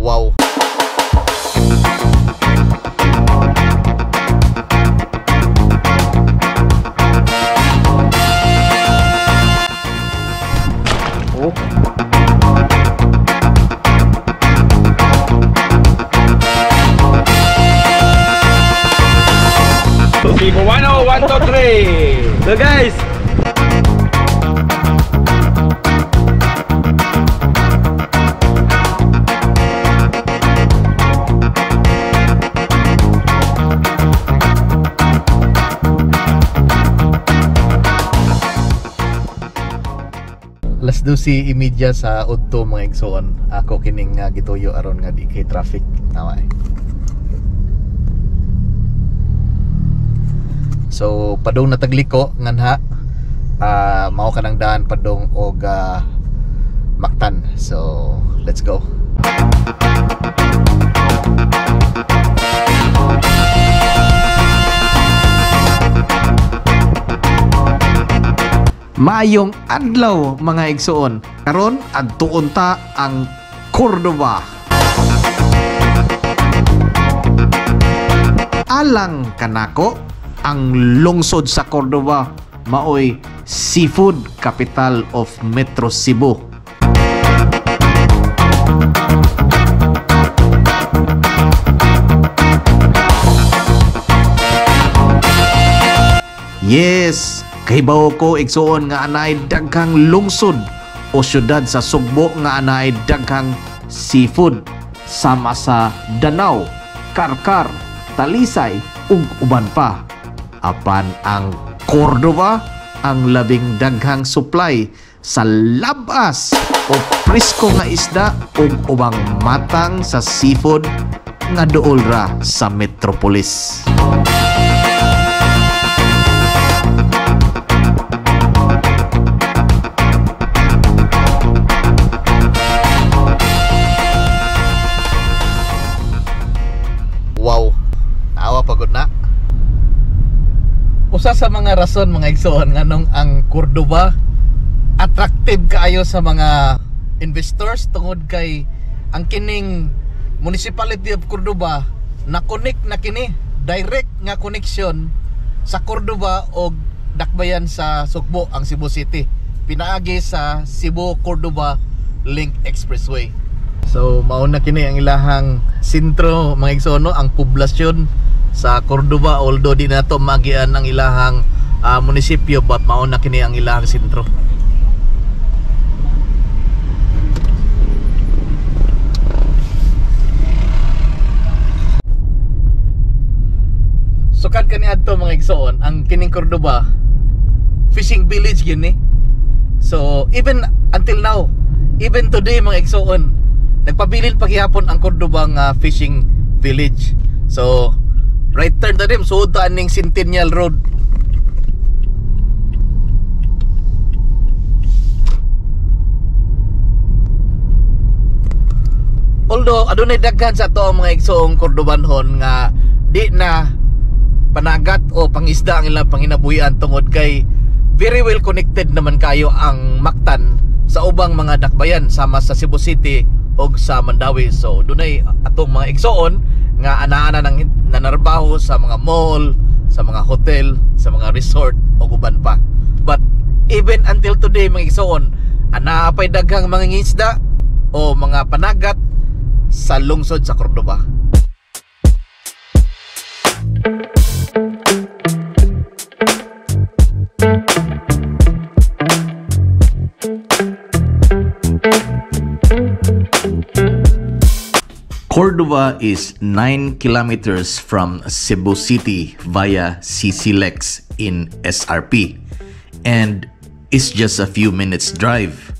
Wow. Oh. Cebuano, 1, 2, 3. So guys, alas 12:30 sa udto, mga igsoon. Ako kining gituyo aron nga di kay traffic. Nawa eh. So padung natagliko nganha, mao kanang daan padung og Mactan. So let's go. Maayong adlaw, mga igsoon. Karon adtuon ta ang Cordova. Alang kanako, ang lungsod sa Cordova maoy seafood capital of Metro Cebu. Yes, kahibaw ko, igsuon, nga anay daghang lungsod o syudad sa Sugbo nga anay daghang seafood sama sa Danao, Carcar, Talisay ug uban pa. Apan ang Cordova ang labing daghang supply sa labas o presko nga isda ug ubang matang sa seafood nga duol ra sa metropolis. Wow, naawa pagod na. Usa sa mga rason, mga igsoon, nganong ang Cordova attractive kaayo sa mga investors tungod kay ang kining Municipality of Cordova na connect na kini, direct nga connection sa Cordova og dakbayan sa Sugbo, ang Cebu City, pinaagi sa Cebu Cordova Link Expressway. So mao na kini ang ilahang sentro, mga igsoon, no? Ang poblasyon sa Cordova, although di nato magian ang ilahang munisipyo, but mao na kini ang ilahang sentro. Sukad kani adto, mga igsoon, ang kining Cordova fishing village gyud ni. So even until now, even today, mga igsoon, nagpabilin paghihapon ang Cordova nga fishing village. So right turn ta dim, suod ta aning Centennial Road. Although adunay daghan sa ato ang mga igsoong Cordobanhon nga di na panagat o pangisda ang ilang panginabuhian tungod kay very well connected naman kayo ang Mactan sa ubang mga dakbayan sama sa Cebu City og sa Mandaue. So dunay atong mga igsoon nga ana-ana nang nanarbaho sa mga mall, sa mga hotel, sa mga resort og uban pa. But even until today, mga igsoon, ana pay daghang mga ngisda o mga panagat sa lungsod sa Cordova. Cordova is 9 kilometers from Cebu City via CCLEX in SRP and is just a few minutes drive,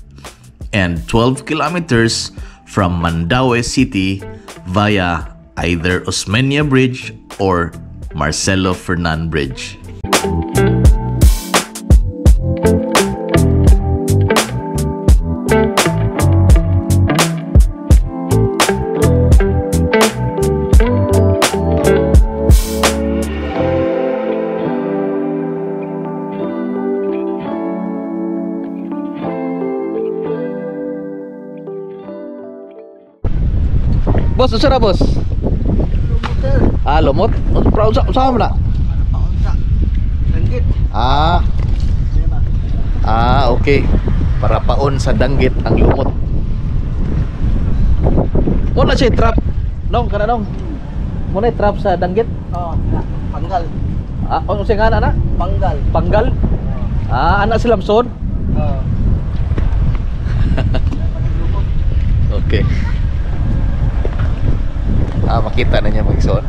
and 12 kilometers from Mandaue City via either Osmeña Bridge or Marcelo Fernan Bridge. Boss, unsa na, boss? Ah, lumot. Unsa unsa unsa man na? Langgit. Ah. Ah, okay. Para paon sa danggit ang lumot. Wala siya trap. Nong, kana nong. Muna trap sa danggit. Oh, panggal. Ah, unsa nga na na? Panggal. Panggal. Ah, anak si Lamson. Oh. Okay. Ah, makita na niya magsuot.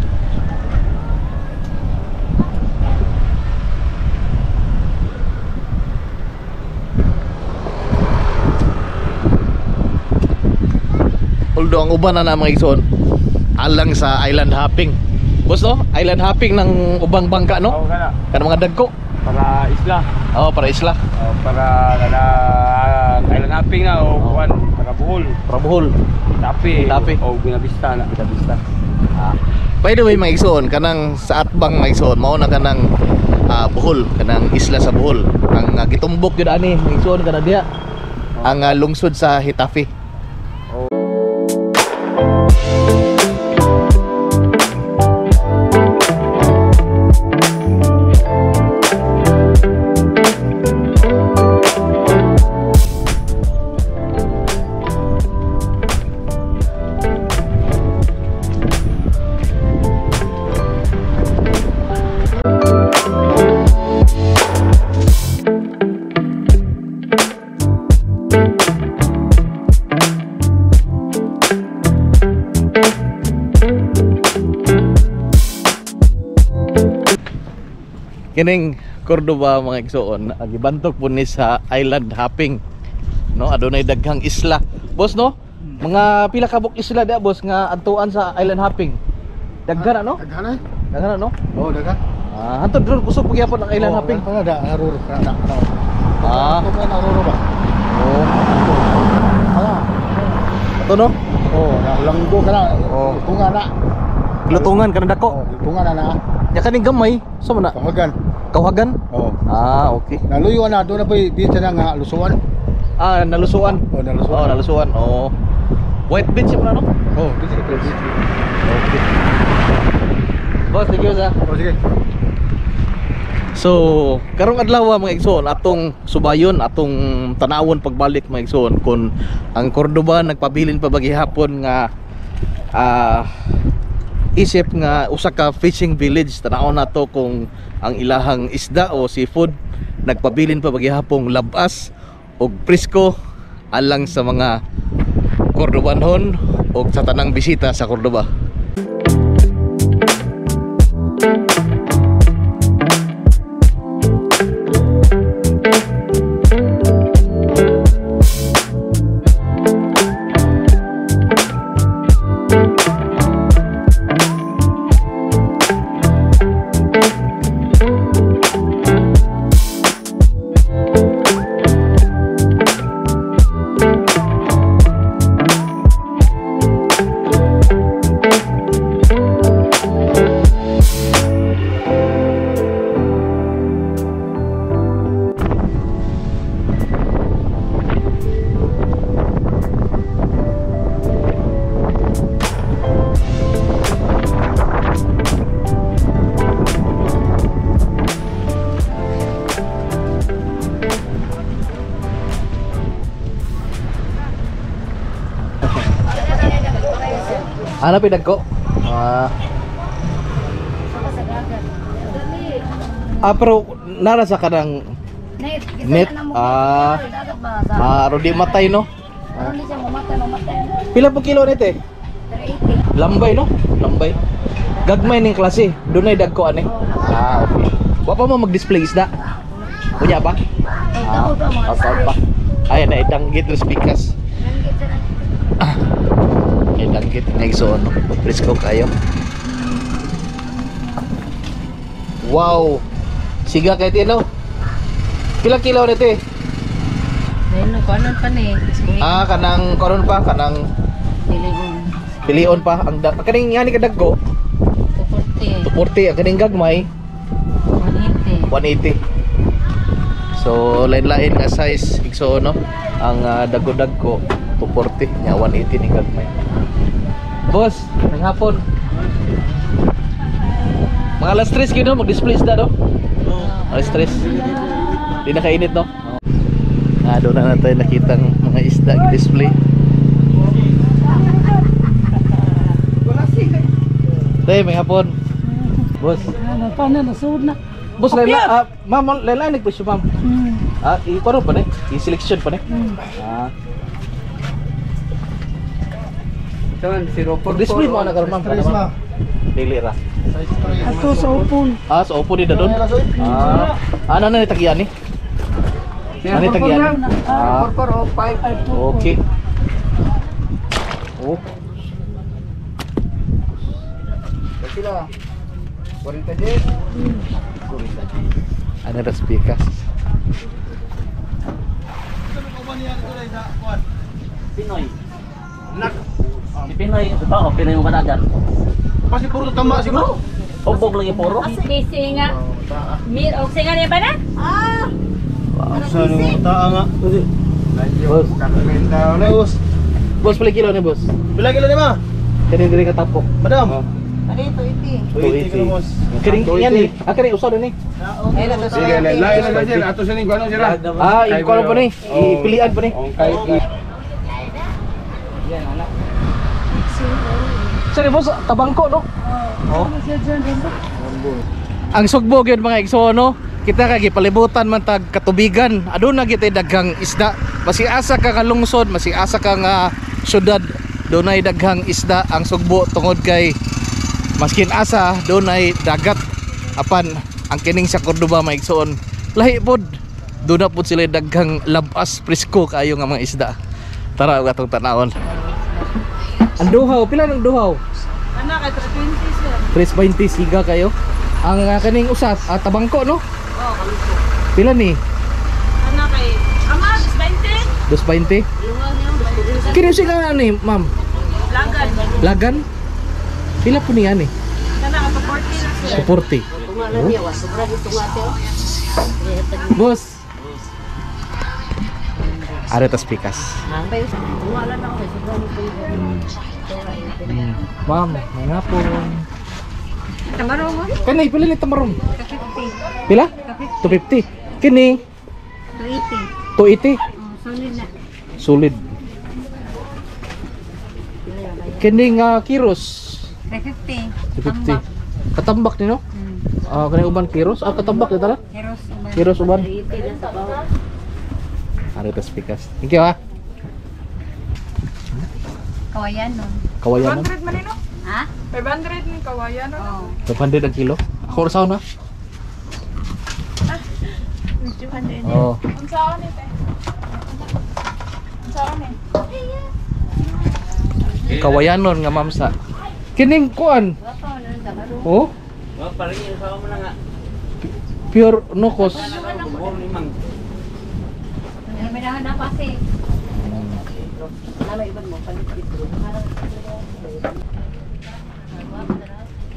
Although ang uban na na mga igsoon alang sa island hopping. Boss no? Island hopping ng ubang bangka no? Oo kana. Kanang mga dagko. Para isla. Oh, para isla. O, para kana island hopping na o kuan para Bohol. Para Bohol. Tapi. Tapi. O Buenavista na. Buenavista. Ah. By the way, mga igsoon, kanang sa atbang mga igsoon, mao na kanang Bohol, kanang isla sa Bohol. Ang gitumbok gyud ani mga igsoon kana diha. Ang lungsod sa Getafe. Kining Cordoba mga igsoon, ang gibantok po ni sa island hopping. No, adunay daghang isla. Boss no? Mga pila ka buok isla dia boss nga adtuan sa island hopping. Daghan ano? Daghan eh. Daghan ano? Oh, daghan. Ah, hantod dron kusog pagyapon ang island hopping. Kana da aruro kana da. Ah. Kana aruro ba? Oh. Kana. Ato no? Oh, na langgo kana. Oh. Tunga na. Lutungan kanang dako. Oh, tunga na na. Nya kaning gamay, sa man na? Kawagan. Kawagan? Oh. Ah, okay. Naluyo na doon na pa dito na nga lusuan. Ah, nalusuan. Oh, nalusuan. Oh, nalusuan. Oh. White beach man ano? Oh, dito dito. Okay. Boss, thank you sa. Oh, sige. So, karong adlaw mga igsoon atong subayon, atong tanawon pagbalik mga igsoon kung ang Cordoba nagpabilin pa ba gihapon nga isip nga usa ka fishing village. Tanawon nato kung ang ilahang isda o seafood nagpabilin pa ba gihapong labas og presko alang sa mga Cordobanhon o sa tanang bisita sa Cordoba. Hanapin ko. Ah. Ah, pero nara sa kanang Net. Net? Ah. Ah, aron di matay no. Hindi siya mamatay, mamatay. Pila po kilo nito eh? 380. Lambay no? Lambay. Gagmay ning klase. Dunay dagko ani. Ah, okay. Wa pa mo mag-display isda. Unya pa? Ay, taon pa mga Ah, taon pa. Ay, na idanggit res pikas. Nanggit sa Ay, danggit nga igsoon no. Presko kayo. Wow. Siga kay tino. Pila kilo nito eh? Ayun, kanon pa ni. Ah, kanang karon pa, kanang Piligon. pilion pa ang kaning ngani ka dagko, 240. 240 ang kaning gagmay, 180. 180. So lain-lain nga size igsoon no. Ang dagko-dagko 240 nya 180 ning gagmay. Boss, nanghapon. Mga alas 3 kayo no, mag-display isda no? Alas 3. Di na kainit no? Ah, doon na natin nakitang mga isda display. Tay, may hapon. Boss. Ano pa na nasuod na. Boss, laila, ma'am, laila nagpresyo ma'am. Ah, i-kuno pa ni? I-selection pa ni? Ah. Saan? 0.4. Pag-display mo na karon ma'am. Tres ma. Dili ra. Ato sa upon. Ah, so opo ni dadon. Ah. Ano na ni tagian ni? Ano ni tagian? Ah. Okay. Oh. Sila. 40 din. Ano ras pikas? Pinoy. Si Pinoy, di ba? O, Pinoy mo kadagan. Kasi puro tama siguro. Hubog lang yung puro. Kisi nga. Mir og singa niya ba na? Sa taa nga. Boss. Boss. Boss, pala kilo ni boss. Bila kilo ni ma? Kani diri ka tapok. Madam. 280. kilo, boss. Kani yan ni. Ah, kani usa ni. Sige, lain na sir. Ato sa ning kuno sir. Ah, ikuan pa ni. Ipilian pa ni. Okay. Sorry boss, tabangko no? Oh. Ang Sugbo gyud mga igsoon no. Kita kay gipalibutan man tag katubigan. Aduna gyud tay daghang isda. Masi asa ka nga lungsod, masi asa ka nga syudad, dunay daghang isda ang Sugbo tungod kay maskin asa dunay dagat. Apan ang kining sa Cordoba mga igsoon, lahi pod. Duna pod sila daghang labas presko kaayo nga mga isda. Tara ug atong tan-awon. Ang duhaw, pila ng duhaw? Ana kay 320 sir. 3.20 siga kayo. Ang kaning usa, tabangko no? Oh, kaluto. Pila ni? Ana kay ama 20. 2.20. Kini siya nga ni, ma'am? Lagan. Lagan? Pila po niya ni? Kana ka 40 na sir. 40. Boss. Are tas pikas. Ma'am, may ngapon. Tamarong mo? Kani pila ni tamarong? 50. Pila? 250. Kini 280. 280. Oh, solid na. Solid. Kini nga kiros 350. 250. Katambak ni no? Ah, kani uban kiros? Ah, katambak di tala? Heros uban. Kiros uban. Are tas pikas. Thank you ah. Kawayan nun. Kawayan. 500 man no? Ha? 500 ni kawayan no? Oh. 500 ang kilo. Ako ra na. Oh. Unsaon ni te? Unsaon ni? Kawayanon nga mamsa. Kining kuan. Oh, Oh, parang yung sa mo na nga. pure nukos. Hubog ni Mang. May nahanap kasi.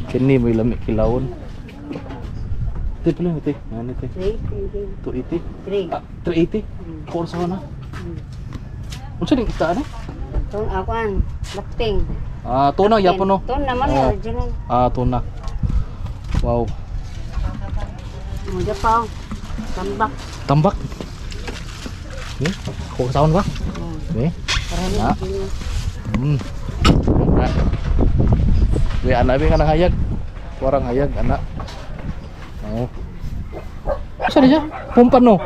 Kini may lami kilawon. Ito pala ito. Ano ito? 280. Ah, 380. Ako ra na. Unsa ning isda ani? Tun akuan, bakting. Ah, tuna yapon no. Tun naman Oh. original. Ah, tuna. Wow. Muda pa. Tambak. Tambak. Eh, ako sahon ba? Eh. Ah. Ah. Uy, anak bi ka nang hayag. Warang hayag anak. Oh. Saan siya? Pumpano.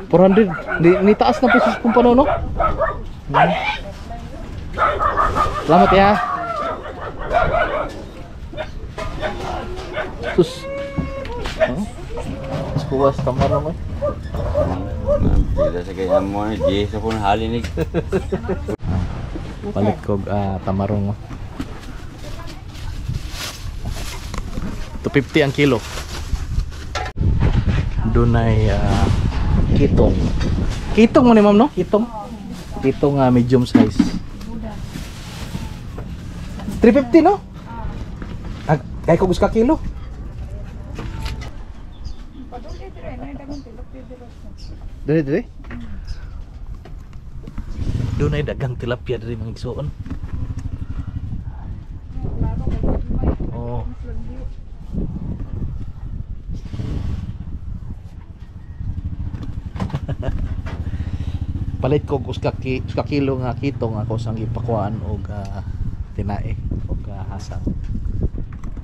400. Ni, ni taas na pesos pumpano no? Salamat ya. Sus. Oh. Mas kuwas tamarong eh. Dito sa kaya mo, di sa kun halinig. Palit kog tamarong. Oh. 250 ang kilo. Dunay kitong. Kitong mo ni ma'am no? Kitong. Kitong medium size. 350 no? Ah, kay ko gusto ka kilo. Dili dili. Dunay dagang tilapia diri mga igsoon. Palit ko og usa ka kilo nga kitong ako sang gipakuan og tinae og hasang.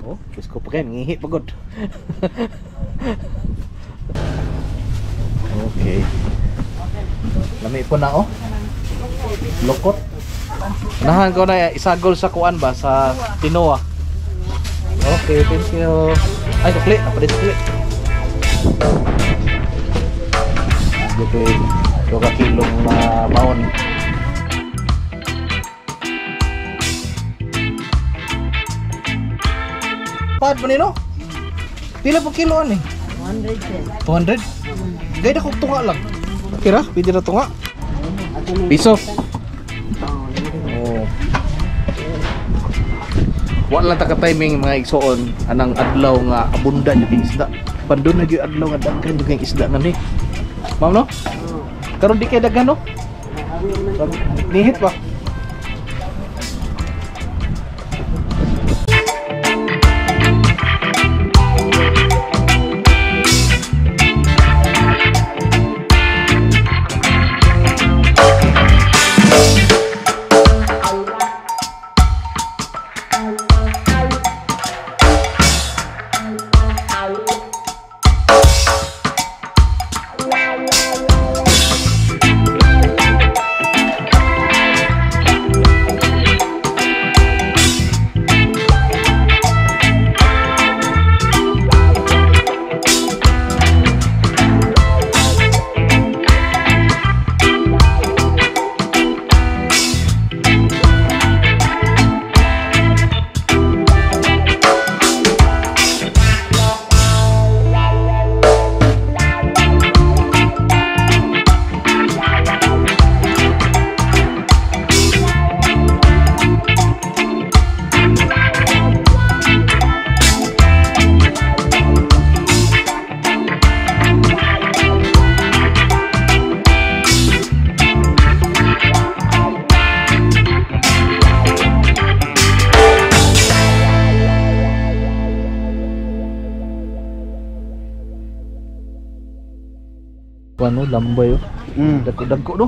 Oh, Diyos ko pa kayo, ngihi pagod. Okay. Lami po na oh. Lokot. Nahan ko na isagol sa kuan ba sa tinoa. Okay, thank you. Ay, sukli, napalit sukli. Okay, 2 ka kilong maon. Pad pa nino? Pila po kilo ani? 200. 200? Gaya na kong tunga lang. Kira, pwede na tunga. Piso. Oh. Wala lang taka timing mga igsoon anang adlaw nga abundan yung isda. Pandun na gyud adlaw nga daghan yung isda nga ni. Ma'am no? Karon di kay daghan no? Nihit ba? Ano, lambay oh. Dagko-dagko no?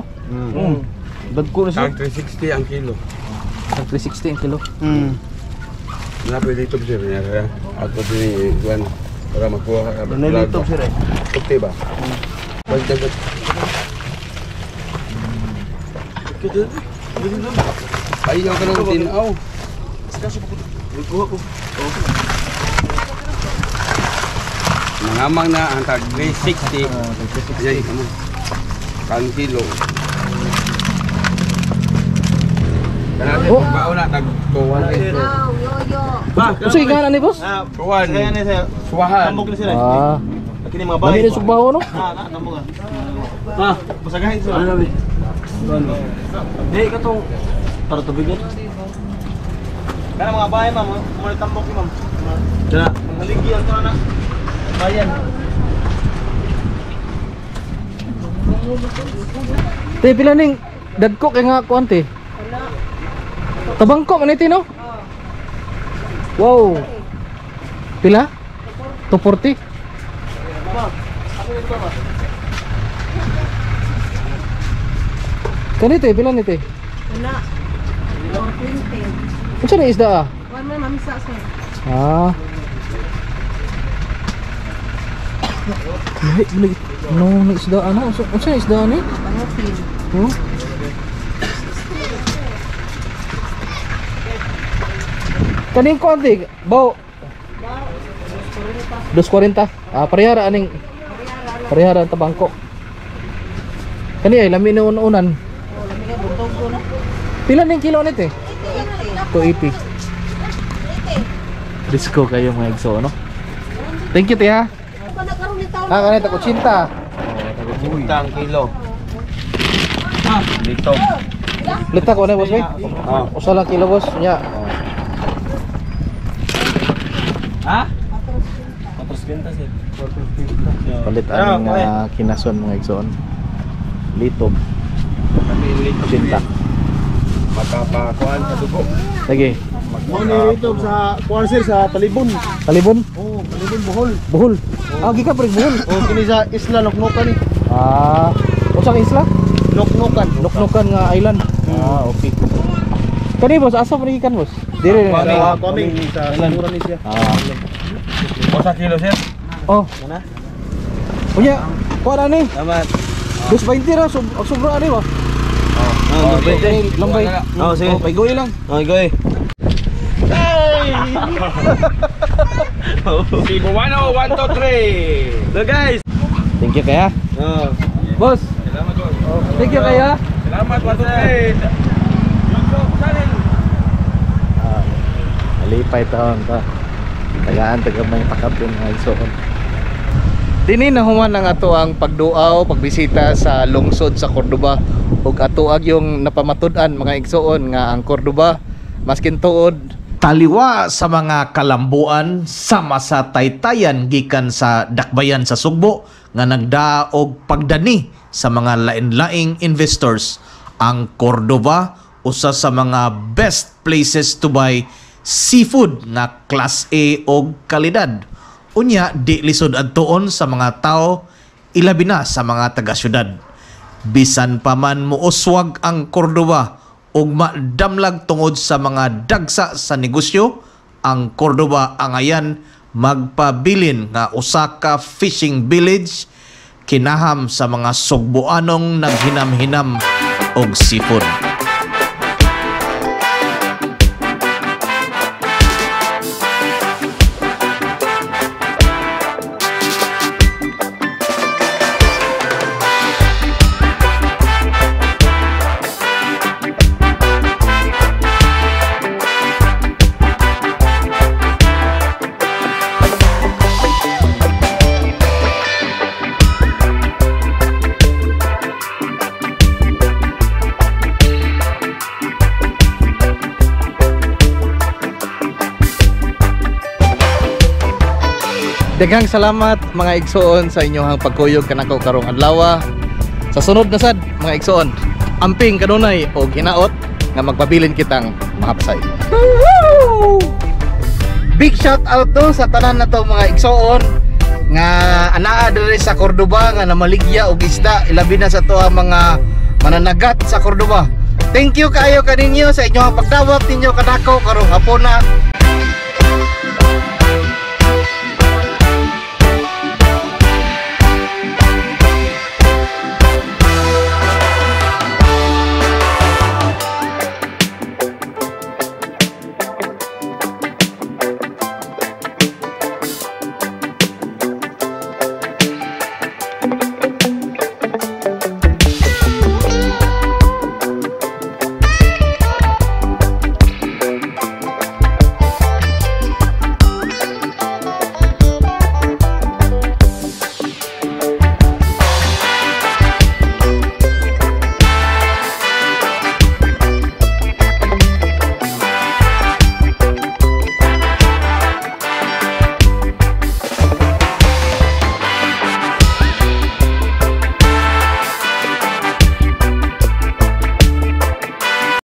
Dagko na siya. Tag 360 ang kilo. Tag 360 ang kilo. Lapit dito sir. Ato din kuan para makuha ka. Doon na dito sir eh. Okay ba? Pagdagat. Ayaw ka ng tinaw. Nangamang na ang tag 360. Ayan, kamo. Kan kilo. Oh. Baon na tag 200. Usa ikanan ni boss? Ah, Kuwan. kaya na sir. Suwahan. Tambok na sir eh. Ah. Kini mga bahay. Dami ni sugbaho no? Ah, na tambok ah. Ah, basagahin sir. Ano bi? Di ka tong para tubigan. Kana mga bahay ma'am, mo tambok ni ma'am. Dala. Maligi ang na. Bayan. Te pila ning dagko kay nga kuan te. Tabangko man iti no? Wow. Pila? 240. Kani te, pila ni te? Wala. 420. Unsa na isda ah? Wala man mamsa sir. Ah. Ay, no, na isda ano? Unsa na isda ani? Pangupin. Huh? Kaning konti, baw. 2.40. Ah, parehara aning parehara ang tabangko. Kani ay lami na unan. Pila ning kilo nito eh? 280. Disco kayo mga igso, no? Thank you, tiha. Ah, kanita ko 80. Ang kilo. Dito. Lita ko na boss, bay. Usa lang kilo boss, nya. Ha? 4.20 sir. 4.50. Palit aning kinason mga igsoon. Litob, Lito. 80. Makapakuan sa dugo. Lagi. Mo ni dito sa kuan sir sa Talibon. Talibon, Oh, Talibon Bohol. Bohol. Ah, gikan pa rin Bohol. Oh, kini sa Isla Noknokan ni. Ah, usa ka isla? Nuknukan. Nuknukan nga island. Ah, okay. Kani boss, asa pa gikan boss? Dire na. Coming sa Sumura ni siya. Ah. Usa kilo sir. Oh. Unya, kuha na ni. Salamat. 2.20 ra, sobra ani ba? Oh, Okay, lambay. Oh, sige. Oh, paigoy lang. Oh, goy. Cebuano 1 2 3. So guys. Thank you kaya. Oh. Boss, Salamat boss. thank you kaya. Salamat 1 2 3. YouTube channel. Ah, alipay taon ta. Tagaan taga may pakapin nga igsoon. Dini na human ang ato ang pagduaw, pagbisita sa lungsod sa Cordoba ug ato ag yung napamatud-an mga igsoon nga ang Cordoba maskin tuod taliwa sa mga kalambuan sama sa taytayan gikan sa dakbayan sa Sugbo nga nagdaog pagdani sa mga lain-laing investors. Ang Cordoba usa sa mga best places to buy seafood nga class A og kalidad. Unya di lisod adtuon sa mga tao ilabi na sa mga taga-syudad. Bisan pa man muuswag ang Cordoba ug madamlag tungod sa mga dagsa sa negosyo, ang Cordoba angayan magpabilin nga usa ka fishing village kinaham sa mga Sugboanong naghinam-hinam og seafood. Daghang salamat mga igsoon sa inyong pagkuyog kanako karong adlaw. Sa sunod na sad mga igsoon, amping kanunay og hinaot nga magpabilin kitang mahapsay. Big shout out to sa tanan na to mga igsoon nga anaa diri sa Cordoba nga namaligya og isda ilabi na sa to ang mga mananagat sa Cordoba. Thank you kaayo kaninyo sa inyong pagdawat ninyo kanako karong hapona.